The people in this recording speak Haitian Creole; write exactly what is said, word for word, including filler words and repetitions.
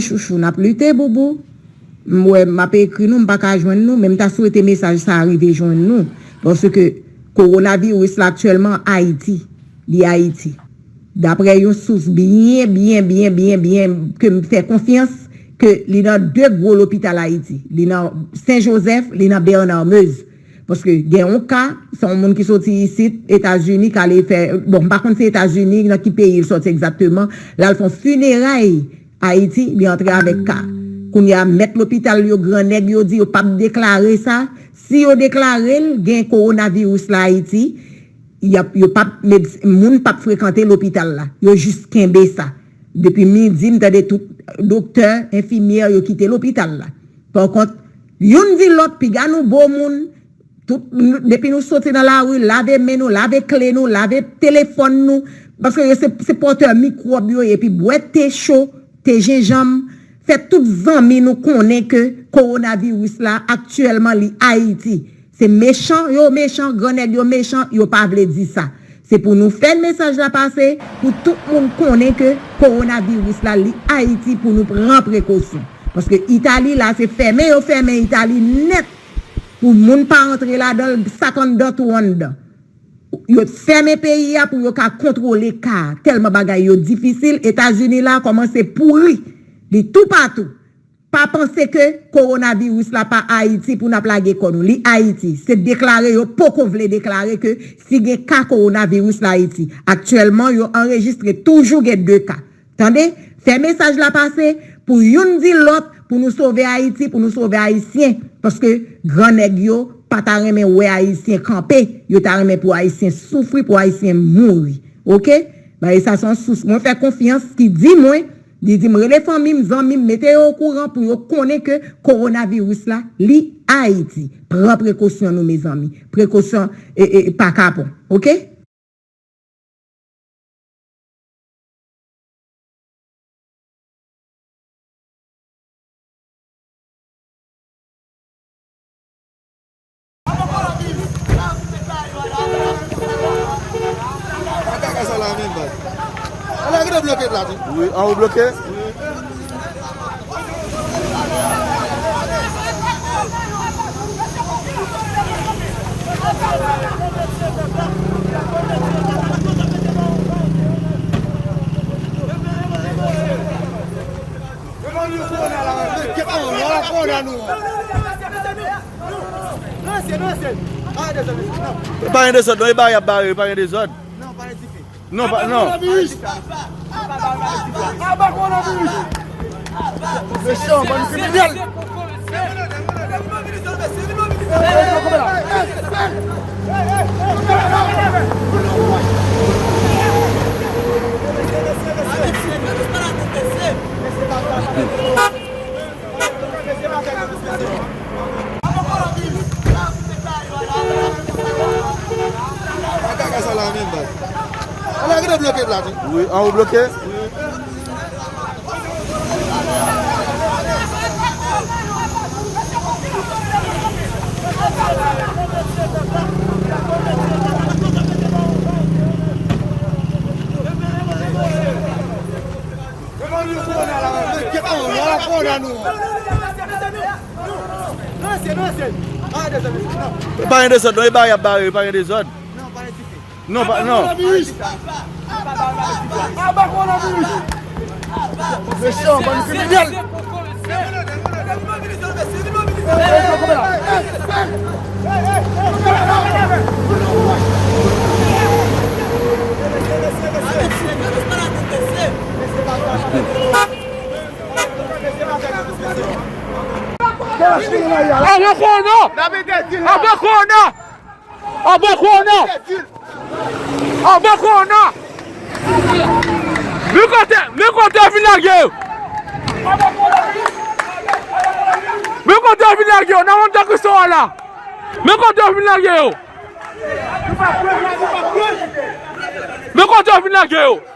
Chouchou, n ap lite, boubou. M wè, m ap ekri nou, m pa ka jwenn nou, men m ta swete mesaj sa a rive jwenn nou. Paske kowonaviris la aktyèlman Ayiti. Li Ayiti. Daprè yon sous byen, byen, byen, byen, byen, ke m fè konfyans, ke li nan de gwo lopital Ayiti. Li nan Sen Jozèf, li nan Bernard Meuze. Paske gen yon ka, se yon moun ki soti isit, Etazini, k ale fè, bon, m pa konn se Etazini, nan ki peyi l soti egzakteman, l al fè yon fineray Ayiti, li antre avèk ka. Kounye a, mèt lopital yo, gran nèg yo di yo p ap deklare sa. Si yo deklare l, gen kowonaviris la Ayiti, y ap, yo p ap, medsi-, moun p ap frekante lopital la. Yo jis kenbe sa. Depi midi, m tande tout doktè, enfimyè, yo kite lopital la. Pa kont, youn di lòt, piga nou bo moun, tout, depi nou soti nan lari, lave men nou, lave kle nou, lave telefòn nou, paske yo se, se pòtè mikwòb yo ye, epi bwè te cho, te jenjanm, fè tout zanmi nou konnen ke kowonaviris la aktyèlman li Ayiti. Se mechan yo mechan, gran nèg yo mechan, yo pa vle di sa. Se pou nou fè mesaj la pase, pou tout moun konnen ke kowonaviris la li Ayiti, pou nou pran prekosyon. Paske Itali la, se fèmen yo fèmen Itali nèt. Pou moun pa antre ladan l, sak anndan tou anndan. Yo fèmen peyi a pou yo ka kontwole ka a. Tèlman bagay yo difisil, Etazini la kòmanse pouri. Li toupatou. Pa panse ke kowonaviris la pa Ayiti pou n ap lage kò nou. Li Ayiti. Se deklare yo poko vle deklare ke si gen ka kowonaviris la Ayiti. Aktyèlman, yo anrejistre toujou gen de ka. Tande? Fè mesaj la pase pou youn di lòt, pou nou sove Ayiti, pou nou sove Ayisyen. Paske gran nèg yo pa ta renmen wè Ayisyen kanpe. Yo ta renmen pou Ayisyen soufri, pou Ayisyen mouri. Oke? Bagay sa se yon sous mwen fè konfyans ki di mwen, li di m rele fanmi m, zanmi m, mete yo okouran pou yo konnen ke kowonaviris la, li Ayiti. Pran prekosyon nou, mezanmi. Prekosyon, e, e, pa kapon. Oke? Wi, an ou bloke la tou. Pa gen dezòd, non, e ba y ap bare, pa gen dezòd. Non, pa, non. Aba kowonaviris! Aba kowonaviris! Mechan, bann kriminèl! Wi, an ou bloke la tou. Pa gen dezòd, non, e ba y ap bare, pa gen dezòd. Non, pa, non. Aba kowonaviris! Mechan, bann kriminèl! Aba kowona! Aba kowona! Aba kowona! Aba kowona! Men kote, men kote yo vin lage yo! Men kote yo vin lage yo! Nan wonn de Kristo a la! Men kote yo vin lage yo! Men kote yo vin lage yo!